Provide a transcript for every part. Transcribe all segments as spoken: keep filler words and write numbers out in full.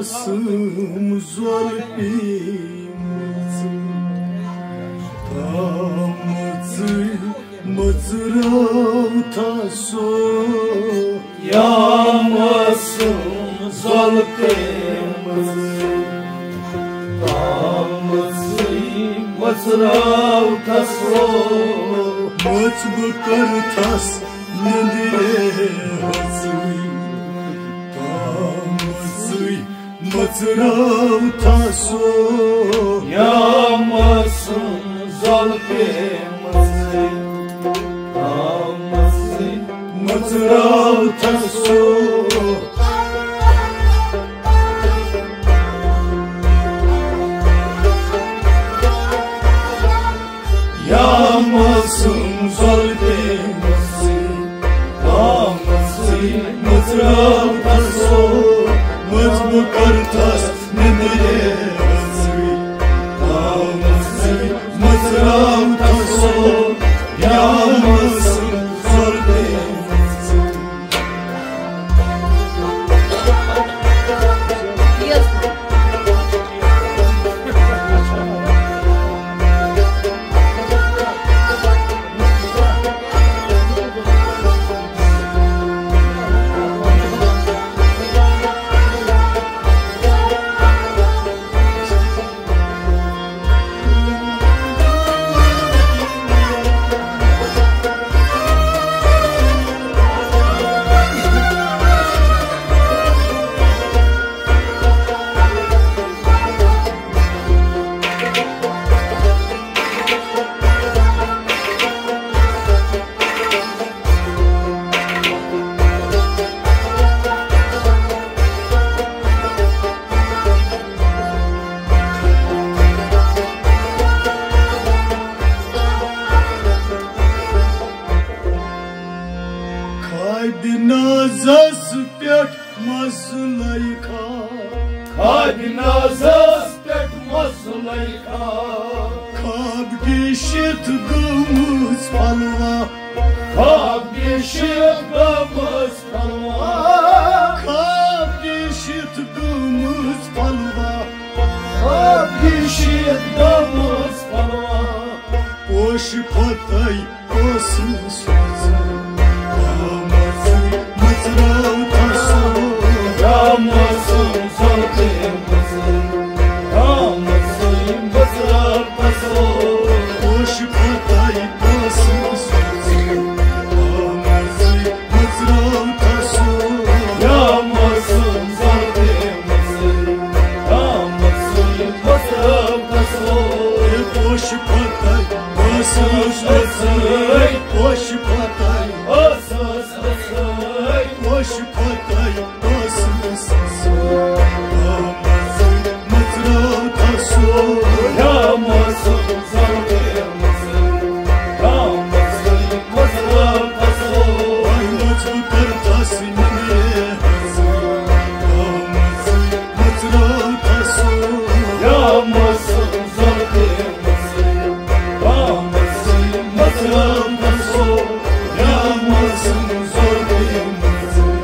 سم زول پیمژ، تامژٕے مژراو تھا سو۔ یا ماسوم زول پیمژ، تامژٕے مژراو تھا سو۔ مژ بہٕ کر تھس نندرے ہژٕے، تامژٕے مژراو تھا سو۔ یا ماسوم زول پیمژ، تامژٕے مژراو تھا سو۔ یا ماسوم زول پیمژ، تامژٕے مژراو تھا سو۔ مژ بہٕ کر تھس نندرے ہژٕے، تامژٕے مژراو تھا سو۔ یا ماسوم زول پیمژ۔ خوابِ نازس پٮ۪ٹھ مَس لَیہِ خاک۔ خوابِ نازس پٮ۪ٹھ مَس لَیہِ خاک۔ خواب گیٖشِتھ گٔمٕژ پلوا۔ خواب گیٖشِتھ گٔمٕژ پلوا۔ خواب گیٖشِتھ گٔمٕژ پلوا۔ خواب گیٖشِتھ گٔمٕژ پلوا۔ پوشہِ پھۄتَے ٲسٕس سوزان، رامَسٕے مٔژراو تَسو۔ رامَسٕے زَلتہِ مٔژٕر، رامَسٕے مٔژراو تَسو۔ پوشہِ پھۄتَے ٲسٕس سوزان، رامَسٕے مٔژراو تَسو۔ رامَسٕے زَلتہِ مٔژٕر، رامَسٕے مٔژراو تَسو۔ اے پوشہِ پھۄتَے ٲسٕس سوزان، پوشہِ پھۄتَے ٲسٕس سوزان، پوشہِ پھۄتَے ٲسٕس سوزان۔ رامَسٕے مٔژراو تَسو۔ رامَسٕے زَلتہِ مٔژٕر، رامَسٕے مٔژراو تَسو۔ آے مٔژ بہٕ کَرٕ تَس نِنٛدرِ ہٕنٛز، رامَسٕے مٔژراو تَسو۔ رامَسٕے زَلتہِ مٔژٕر، رامَسٕے مٔژراو تَسو۔ رامَسٕے زَلتہِ مٔژٕر۔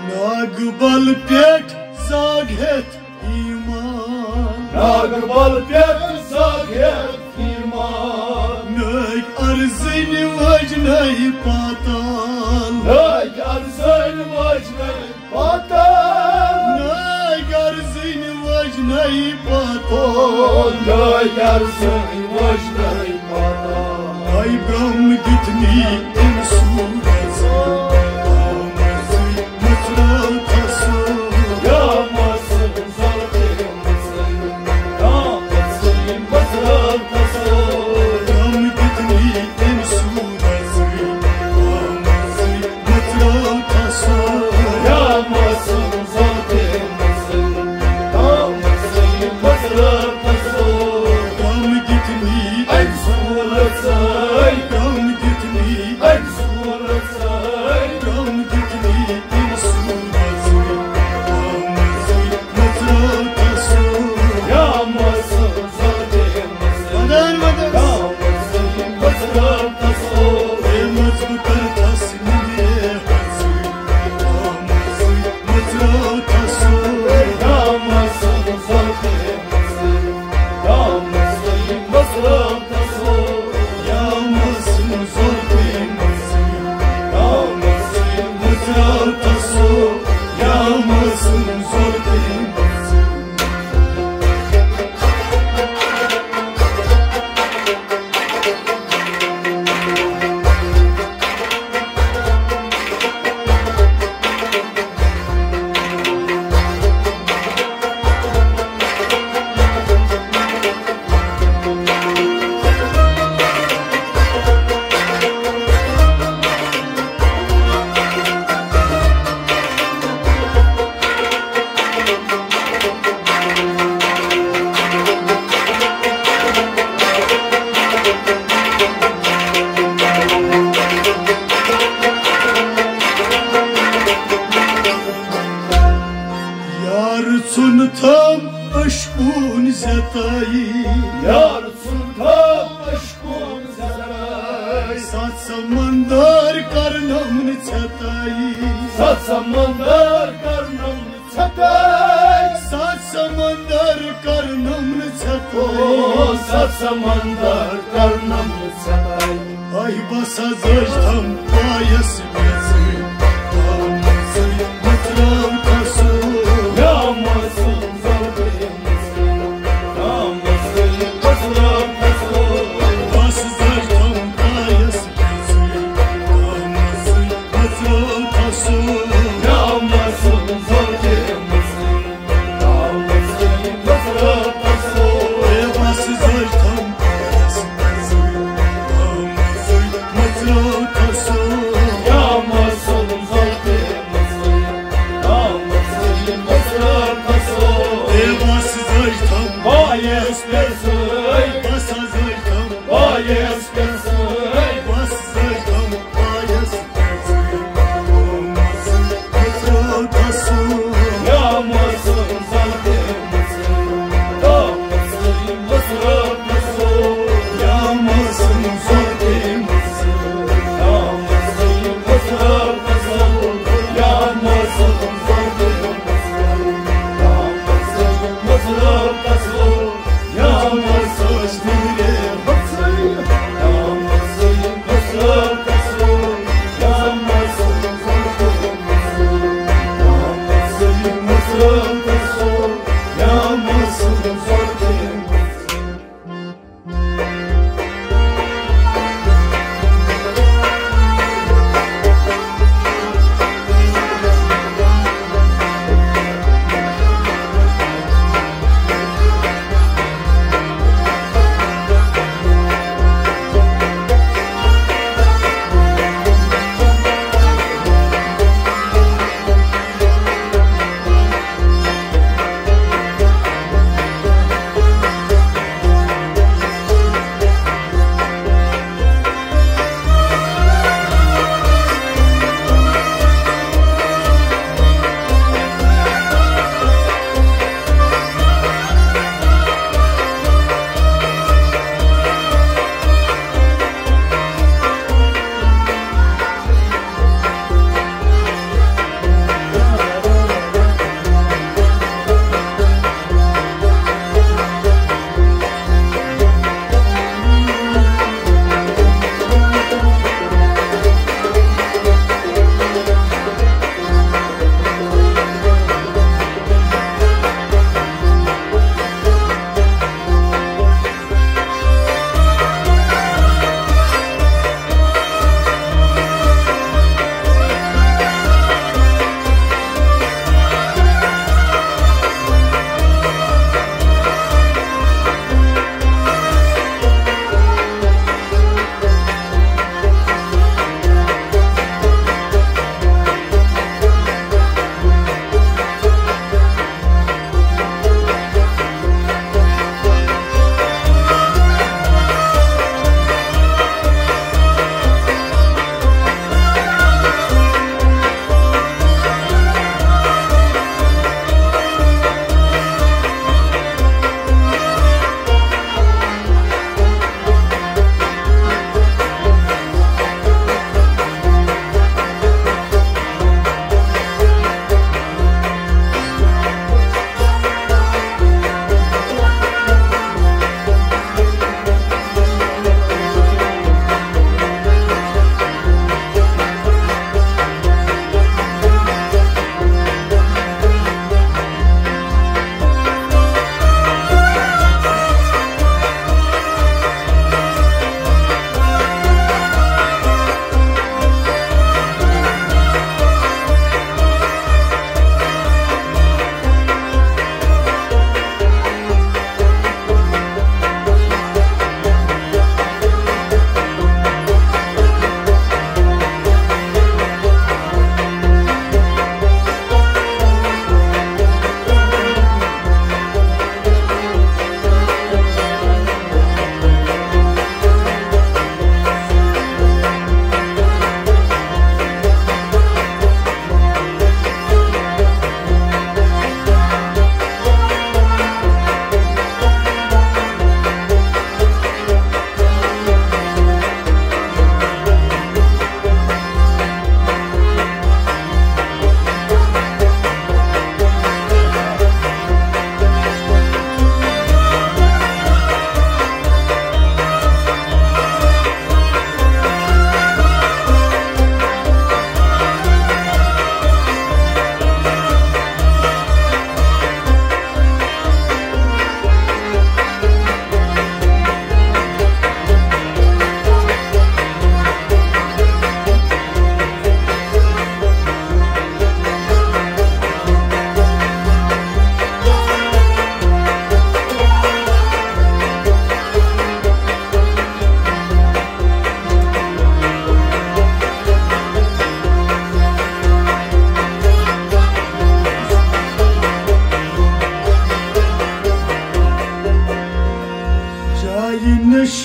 ناگہٕ بل پٮ۪ٹھ زاگ ہٮ۪تھ ایمان۔ ناگہٕ بل پٮ۪ٹھ زاگ ہٮ۪تھ ایمان۔ نٲگۍ ارزٕنۍ وٲجنَے پاتال۔ نٲگۍ ارزٕنۍ وٲجنَے پاتال۔ نٲگۍ ارزٕنۍ وٲجنَے پاتال۔ نٲگۍ ارزٕنۍ وٲجنَے پاتال۔ آے برٛہم دیُت نی أمۍ سوٗرج۔ رامَسٕے مٔژراو تَسو۔ رامَسٕے زَلتہِ یار ژھُن تھم عشقون زیتائی۔ یار ژھُن تھم عشقون زیتائی۔ ستھ سمندر کرنم نہٕ ژھٮ۪تائی۔ ستھ سمندر کرنم نہٕ ژھٮ۪تائی۔ ستھ سمندر کرنم نہٕ ژھٮ۪تائی۔ او، ستھ سمندر کرنم نہٕ ژھٮ۪تائی۔ آے بس حظ أج تھم پایس بیژٕے، تام سۭتۍ مژراو کھسو۔ یا مسلم زلفے مسلم، تام سۭتۍ مژراو کھسو۔ بس حظ أج تھم پایس بیژٕے، تام سۭتۍ مژراو کھسو۔ یا مسلم زلفے مسلم۔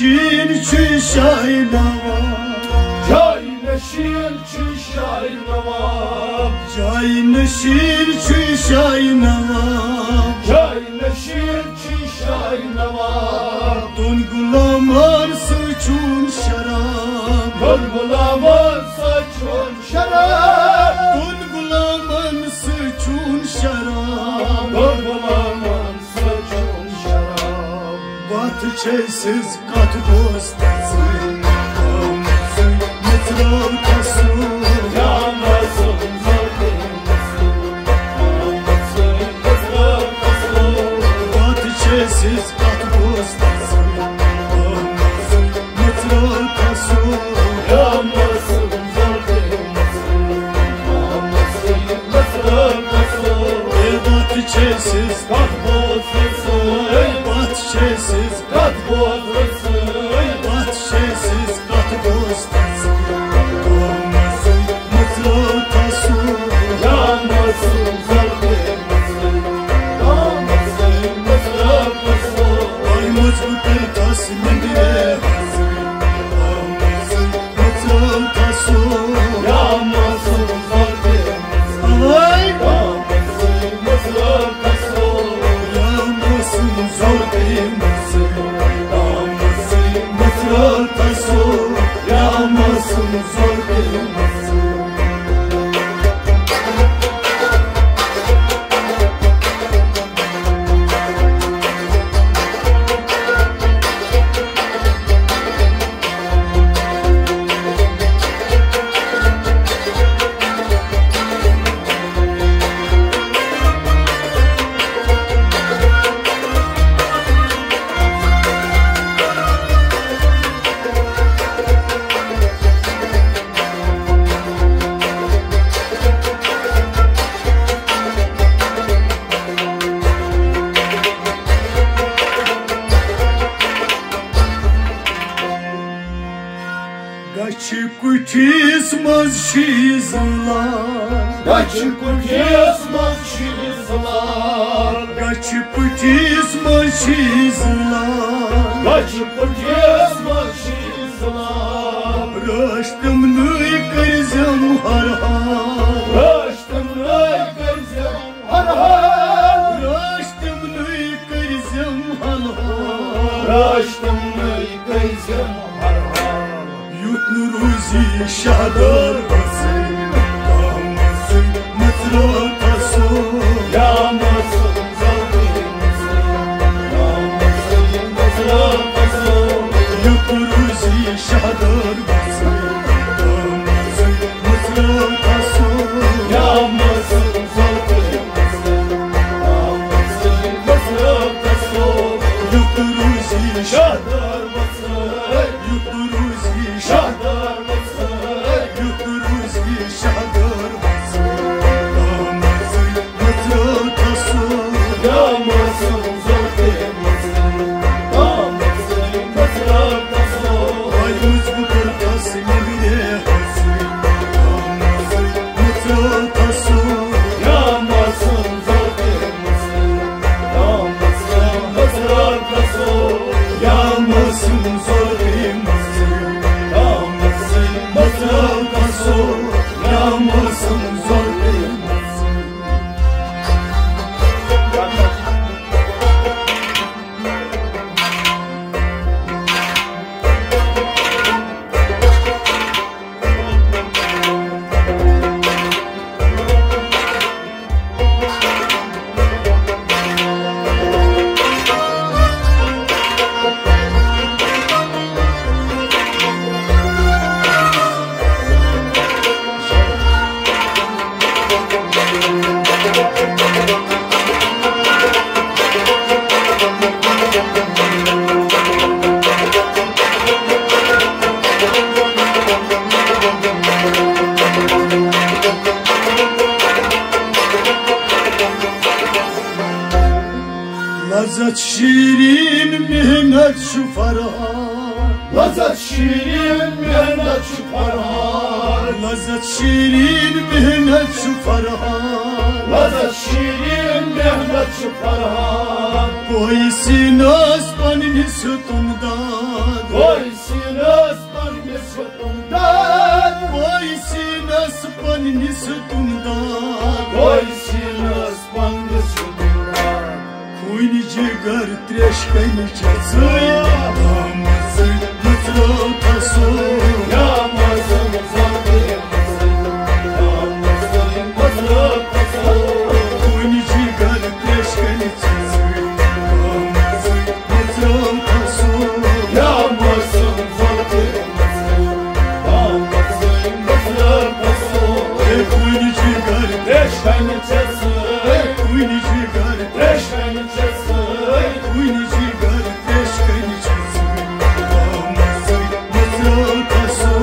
نشین چھُ شاہ نواب۔ جاے نشین چھُ شاہ نواب۔ جاے نشین چھُ شاہ نواب۔ جاے نشین چھُ شاہ نواب۔ دۄن غلامن سۭتۍ چون شراب۔ دۄن غلامن سۭتۍ چون شراب۔ دۄن غلامن سۭتۍ چون شراب۔ دۄن غلامن سۭتۍ چون شراب۔ وَتھ چھے سٕژ کتھ بوز تژٕے، آمژٕے مٕژراو تسُن۔ یا معصوم زلفے مٕژٕے، آمژٕے مٕژراو تسُن۔ وَتھ چھے سٕژ کتھ بوز تژٕے، آمژٕے مٕژراو تسُن۔ یا معصوم زلفے مٕژٕے، آمژٕے مٕژراو تسُن۔ اے وَتھ چھے سٕژ کتھ بوز تژٕے، وَتھ چھے سٕژ کتھ بوزنہٕ سۭتۍ۔ پتھ چھے سٕژ کتھ بوزنہٕ سۭتۍ۔ آمژٕے مٕژراو تسُن۔ یا معصوم زلفے مٕژٕے۔ آمژٕے مٕژراو تسُن۔ آے مضبوٗطے تس نندرے حظ۔ آمژٕے مٕژراو تسُن۔ یا معصوم زلفے مٕژٕے۔ آے۔ آمژٕے مٕژراو تسُن۔ یا معصوم زلفے مٕژٕے۔ آمژٕے مٕژراو تسُن۔ یا معصوم زلفے مٕژٕے۔ گَچھِ کُٹھِس منٛز چھِ زٕلان۔ گَچھِ کُٹھِس منٛز چھِ زٕلان۔ گَچھِ کُٹھِس منٛز چھِ زٕلان۔ گَچھِ کُٹھِس منٛز چھِ زٕلان۔ رٲچھ تِمنٕے کٔرۍزٮ۪م ہر حال۔ رٲچھ تِمنٕے کٔرۍزٮ۪م ہر حال۔ رٲچھ تِمنٕے کٔرۍزٮ۪م ہر حال۔ رٲچھ تِمنٕے کٔرۍزٮ۪م ہر حال۔ یُتھ نہٕ روٗزی شہدار وَسٕے، کانٛہہ مَسٕے مٕژراو تسُن۔ یا مَسٕے زلفے مٕژٕے، یا مَسٕے مٕژراو تسُن۔ یُتھ نہٕ روٗزی شہدار وَسٕے، کانٛہہ مَسٕے مٕژراو تسُن۔ یا مَسٕے زلفے مٕژٕے، یا مَسٕے مٕژراو تسُن۔ یُتھ نہٕ روٗزی شہدار وَسٕے، یُتھ نہٕ روٗزی شہدار یُتھ روٗزی شہدار وَسُن، آمژٕے مٕژراو تسُن۔ یا معصوم زلفے مٕژٕے، آمژٕے مٕژراو تسُن۔ آے مُژ بہٕ کوٚر تس نٮ۪برِ حظٕے، آمژٕے مٕژراو تسُن۔ یا معصوم زلفے مٕژٕے، آمژٕے مٕژراو تسُن۔ یا معصوم زلفے مٕژٕے، آمژٕے مٕژراو تسُن۔ یا معصوم زلفے مٕژٕے۔ لذت شیرین محنت چھُ فرحان۔ لذت شیرین محنت چھُ فرحان۔ لذت شیرین محنت چھُ فرحان۔ لذت شیرین محنت چھُ فرحان۔ کوئی سینس پننِس ہیوٚتُن داد۔ پوٚز سیٖنَس پنٛنِس چھُ تُم داغ۔ پوٚز سیٖنَس پنٛنِس چھُ تُم داغ۔ پوٚز سیٖنَس پنٛنِس چھُ تُم داغ۔ خوٗنہِ جِگر ترٛیش کنہِ چھےٚ ژٕے، آمٕژٕے مٔژراو تسو۔ یا موسم زلفہِ مٔژراو تسو۔ خوٗنہِ جِگر ترٛیش کنہِ چھےٚ ژٕے، آمٕژٕے مٔژراو تسو۔ یا موسم زلفہِ مٔژراو تسو۔ اے خوٗنہِ جِگر ترٛیش کنہِ چھےٚ ژٕے، خوٗنہِ جِگر ترٛیش کنہِ چھےٚ ژٕے، خوٗنہِ جِگر ترٛیش کنہِ چھےٚ ژٕے۔ آمٕژٕے مٔژراو تسو۔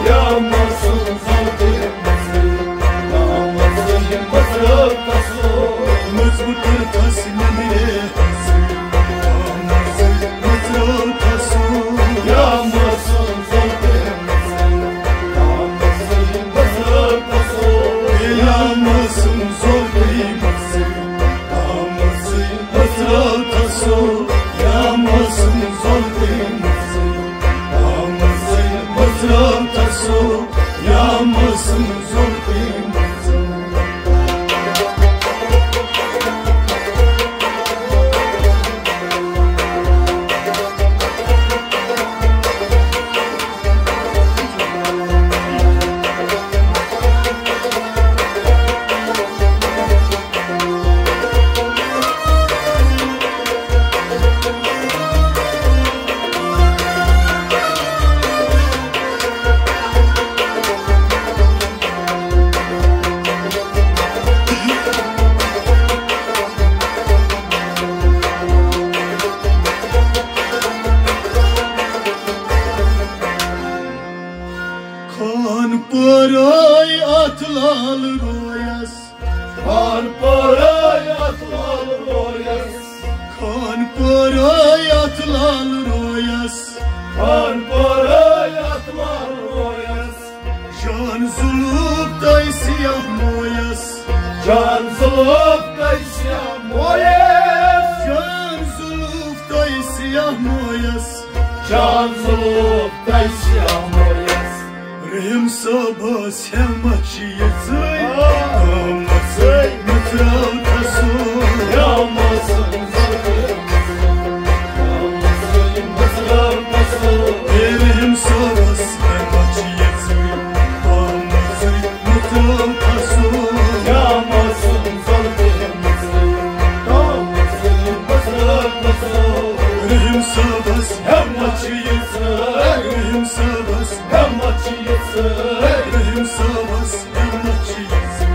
یا موسم زلفہِ مٔژراو تسو۔ مٔژراو تسو۔ مٔژ بہٕ کٔرتھس نٮ۪ندرِ ہسٕے۔ آمٕژٕے مٔژراو تسو۔ یا موسم زلفہِ مٔژراو تسو۔ یا موسم زلفہِ مٔژراو آمٕژٕے مٔژراو تسو، یا موسم زلفہِ مٔژراو۔ آمٕژٕے مٔژراو تسو، یا موسم زلفہِ مٔژراو۔ خان پٲرٲے اتھ لال رویس۔ خان پٲرٲے اتھ لال رویس۔ خان پٲرٲے اتھ لال رویس۔ خان پٲرٲے اتھ لال رویس۔ جان زُلوٗف تۄہہِ سیاہ مویس۔ جان زُلوٗف تۄہہِ سیاہ مویس۔ جان زُلوٗف تۄہہِ سیاہ مویس۔ جان زُلوٗف تۄہہِ سیاہ مویس۔ رحیم صٲبس ہٮ۪متھ چھِ یِژٕے۔ آ۔ آمٕژٕے مٔژراو تسو۔ یا موسم زلفہِ مٔژراو تسو۔ اے رحیم صٲبس ہٮ۪متھ چھِ یِژٕے۔ آمٕژٕے مٔژراو تسو۔ یا موسم زلفہِ مٔژراو تسو۔ رحیم صٲبس ہٮ۪متھ چھِ یِژٕے۔ رحیم صٲبس ہٮ۪متھ چھِ یِژٕے۔ رحیم صٲبس ہٮ۪متھ چھِ یِژٕے۔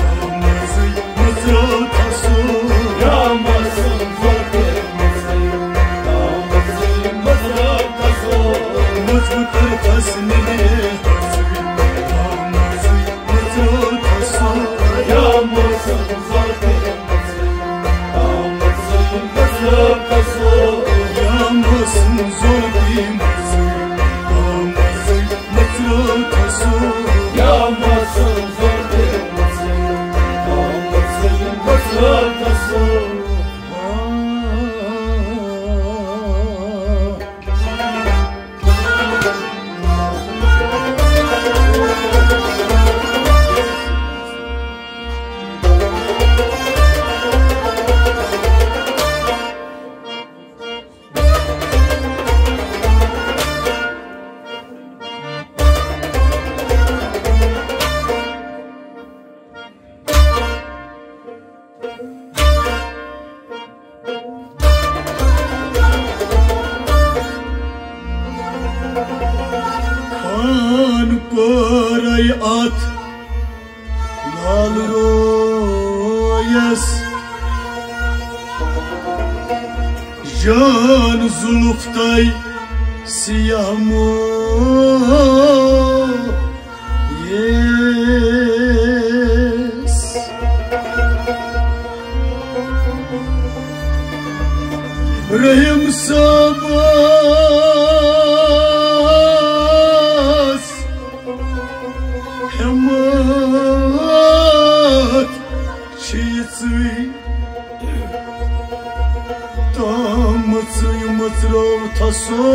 آمٕژٕے مٔژراو تسو۔ یا موسم زلفہِ مٔژراو تسو۔ مٔژ بہٕ کٔرتھس نٮ۪ندرِ ہسٕے۔ آمٕژٕے مٔژراو تسو۔ یا موسم زلفہِ مٔژراو تسو۔ یا موسم زلفہِ مٔژراو تسو۔ یا موسم زلفہِ مٔژراو تسو۔ خان پٲرے اتھ لال رویس۔ جان زُلُف تۄہہِ سیاہ مویس۔ رحیم صٲبس ہٮ۪متھ چھِ یِژٕے تام۔ ژٕے مٔژرٲو تھسو،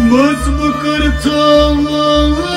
مٔژ مٔکٕر تھٲو۔